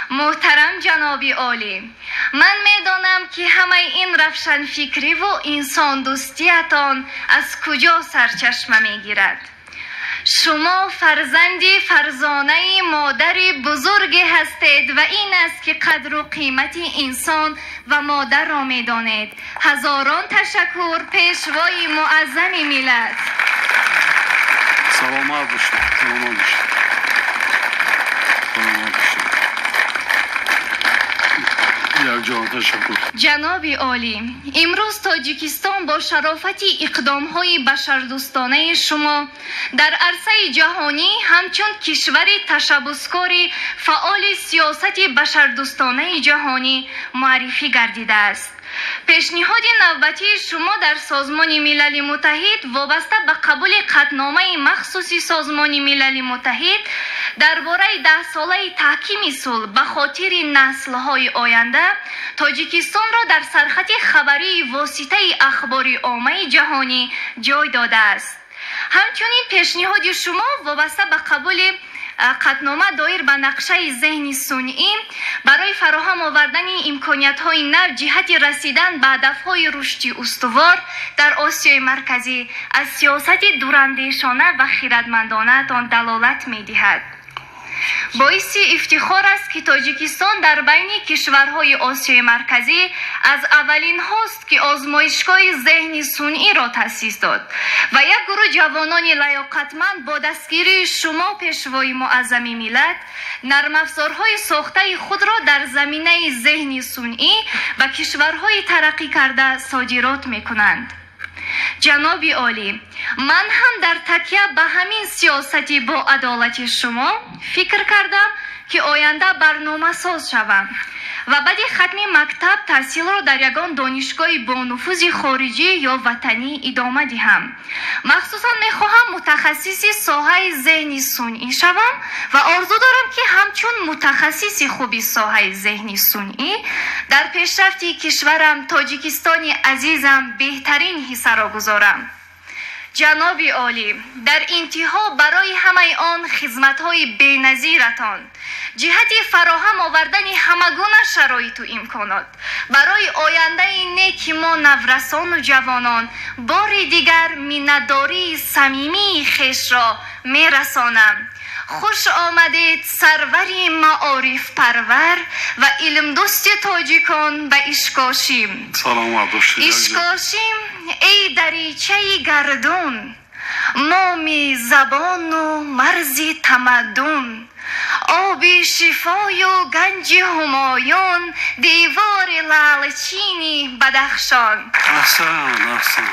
Муҳтарам ҷаноби олӣ, ман медонам, ки ҳамаи ин равшанфикриву инсондӯстиятон аз куҷо сарчашма мегирад. Шумо фарзанди фарзонаи модари бузурге ҳастед ва ин аст, ки қадру қимати инсон ва модарро медонед. Ҳазорон ташаккур, пешвои муаззами миллат. Саломат бошед, саломат бошед, саломат бошед. Якҷон ташаккур. Ҷаноби олӣ, имрӯз Тоҷикистон бо шарофати иқдомҳои башардӯстонаи шумо дар арсаи ҷаҳонӣ ҳамчун кишвари ташаббускори фаъоли сиёсати башардӯстонаи ҷаҳонӣ муаррифӣ гардидааст. Пешниҳоди навбатии шумо дар Созмони Милали Муттаҳид вобаста ба қабули қатъномаи махсуси Созмони Милали Муттаҳид дар бораи даҳсолаи таҳкими сулҳ ба хотири наслҳои оянда Тоҷикистонро дар сархати хабарии воситаи ахбори оммаи ҷаҳонӣ ҷой додааст. Ҳамчунин пешниҳоди шумо вобаста ба қабули қатънома доир ба нақшаи зеҳни сунъӣ барои фароҳам овардани имкониятҳои нав ҷиҳати расидан ба ҳадафҳои рушди устувор дар Осиёи Марказӣ аз сиёсати дурандешона ва хирадмандонаатон далолат медиҳад. Боиси ифтихор аст, ки Тоҷикистон дар байни кишварҳои Осиёи Марказӣ аз аввалинҳост, ки озмоишгоҳи зеҳни сунъиро таъсис дод ва як гурӯҳ ҷавонони лаёқатманд бо дастгирии шумо, пешвои муаззами миллат, нармафзорҳои сохтаи худро дар заминаи зеҳни сунъӣ ба кишварҳои тараққӣ карда содирот мекунанд. Ҷаноби олӣ, ман ҳам дар такя ба ҳамин сиёсати боадолати шумо фикр кардам, ки оянда барномасоз шавам ва баъди хатми мактаб таҳсилро дар ягон донишгоҳи бонуфузи хориҷӣ ё ватанӣ идома диҳам. Махсусан мехоҳам мутахассиси соҳаи зеҳни сунъӣ шавам ва орзу дорам, ки ҳамчун мутахассиси хуби соҳаи зеҳни сунъӣ дар пешрафти кишварам Тоҷикистони азизам беҳтарин ҳиссаро гузорам. Ҷаноби олӣ, дар интиҳо барои ҳамаи он хизматҳои беназиратон ҷиҳати фароҳам овардани ҳамагуна шароиту имконот барои ояндаи неки мо наврасону ҷавонон бори дигар миннатдории самимии хешро мерасонам. Хуш омадед, сарвари маорифпарвар ва илмдӯсти тоҷикон, ба Ишкошим. Саломат бошед. Ишкошим, эй даричаи гардун, моми забону марзи тамаддун, оби шифою ганҷи Ҳумоюн, девори лаълчини Бадахшон. Аҳсан, аҳсан.